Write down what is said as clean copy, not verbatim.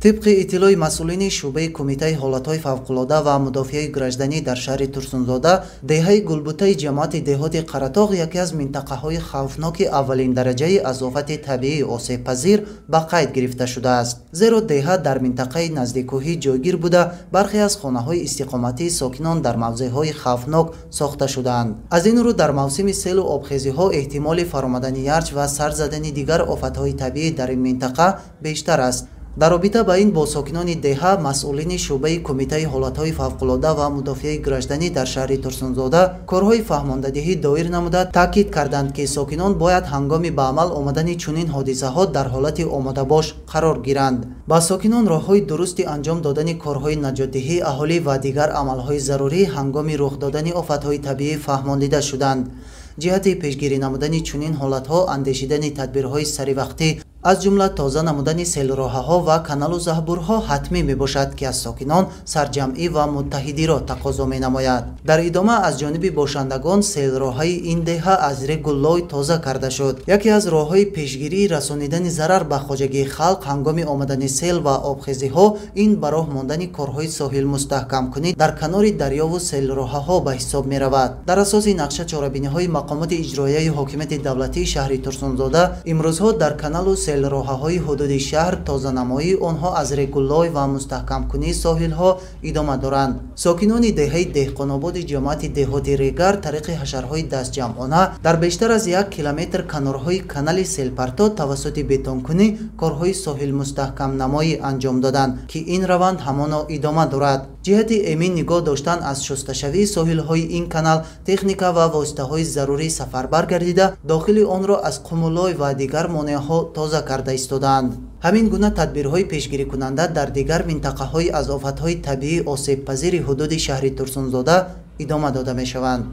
Тибқи иттилои масъулини шӯъбаи Кумитаи ҳолатҳои фавқулода ва мудофиаи гражданӣ дар шаҳри Турсунзода, деҳаи Гулбутаи ҷамоати деҳоти Қаратоғ яке аз минтақаҳои хавфноки аввалин дараҷаи аз офати табиӣ осебпазир ба қайд гирифта шудааст. Зеро деҳа дар минтақаи наздиккӯҳӣ ҷойгир буда, бархе аз хонаҳои истиқоматии сокинон дар мавзеъҳои хавфнок сохта шудаанд. Аз ин рӯ дар мавсими селу обхезиҳо эҳтимоли фаромадани ярч ва сар задани дигар офатҳои табиӣ дар ин минтақа бештар аст. Дар робита ба ин бо сокинони деҳа масъулини шӯъбаи Кумитаи ҳолатҳои фавқулода ва мудофиаи гражданӣ дар шаҳри Турсунзода корҳои фаҳмондадиҳӣ доир намуда таъкид карданд, ки сокинон бояд ҳангоми ба амал омадани чунин ҳодисаҳо дар ҳолати омодабош қарор гиранд. Ба сокинон роҳҳои дурусти анҷом додани корҳои наҷотдиҳии аҳолӣ ва дигар амалҳои зарурӣ ҳангоми рух додани офатҳои табиӣ фаҳмондида шуданд. Ҷиҳати пешгирӣ намудани чунин ҳолатҳо андешидани тадбирҳои саривақтӣ аз ҷумла тоза намудани селроҳаҳо ва каналу заҳбурҳо ҳатмӣ мебошад, ки аз сокинон сарҷамъӣ ва муттаҳидиро тақозо менамояд. Дар идома аз ҷониби бошандагон селроҳаи ин деҳа аз регу лой тоза карда шуд. Яке аз роҳҳои пешгирии расонидани зарар ба хоҷагии халқ ҳангоми омадани сел ва обхезиҳо ин ба роҳ мондани корҳои соҳилмустаҳкамкунӣ дар канори дарёву селроҳаҳо ба ҳисоб меравад. Дар асоси нақша чорабиниҳои мақомоти иҷроияи ҳокимияти давлатии шаҳри Турсунзода имрӯзҳо дар каналу селроҳаҳои ҳудуди шаҳр тозанамоии онҳо аз регулой ва мустаҳкамкунии соҳилҳо идома доранд. Сокинони деҳаи Деҳқонободи ҷамоати деҳоти Регар тариқи ҳашарҳои дастҷамъона дар бештар аз 1 километр канорҳои канали селпарто тавассути бетонкунӣ корҳои соҳилмустаҳкамнамоӣ анҷом доданд, ки ин раванд ҳамоно идома дорад. Ҷиҳати эмин нигоҳ доштан аз шусташавии соҳилҳои ин канал техника ва воситаҳои зарурӣ сафарбар гардида, дохили онро аз қумулой ва дигар монеаҳо тоза карда истодаанд. Ҳамин гуна тадбирҳои пешгирикунанда дар дигар минтақаҳои аз офатҳои табиӣ осебпазири ҳудуди шаҳри Турсунзода идома дода мешаванд.